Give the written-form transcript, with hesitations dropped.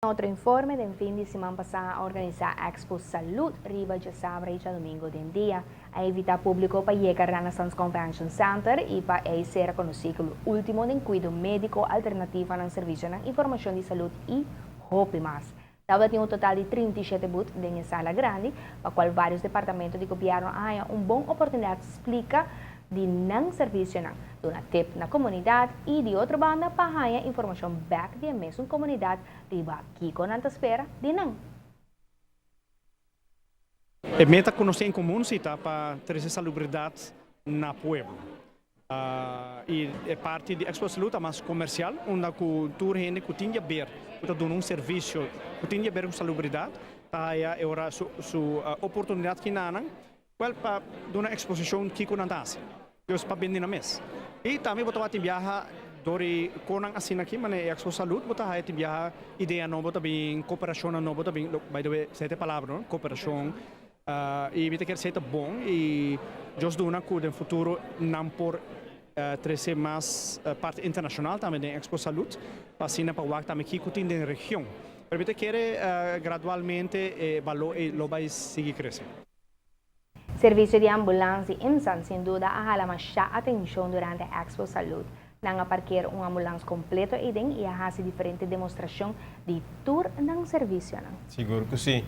Otro informe, den fin di siman pasa a organisa Expo Salud riba diasabra y diadomingo den dia. A invita publico pa yega Renaissance Convention Center y pa ser conoci cu e ultimo den cuido medico, alternativa na servicio na informacion di salud y hopi mas. Tabatin un total di 37 booth den sala grandi, pa cual varios departamento di gobierno a haya un bon oportunidad di splica di nan servicio, duna tip na comunidad y, di otro banda, pa haya informacion back di mesun comunidad riba kico nan ta spera di nan. E meta cu nos tin en comun ta pa trece salubridad na pueblo. Y e parti di Expo Salud ta mas comercial, unda cu tur hende cu tin di haber, cu ta duna un servicio, cu tin di haber cu salubridad, ta haya ora su oportunidad cu nan, wel, pa duna exposicion kico nan ta haci. Dus pa bende na mes. Y tambe bo ta tin biaha door cu nan asina aki, mas Expo Salud, bo ta haya tin biaha idea nobo tambe, cooperacion nobo tambe, by the way, sete palabra, no? Cooperacion. Y mi ta kere ta bon y Dios duna cu den futuro nan por trece mas parti internacional tambe den Expo Salud, pa asina pa wak tambe kico tin den region. Pero mi ta kere gradualmente balor lo bay sigui crece. Servicio di ambulance di IMSAN sin duda a hala masha atencion durante Expo Salud. Nan a parkeer un ambulance completo ey y a haci diferente demostracion di tur nan servicio. Sigur cu si.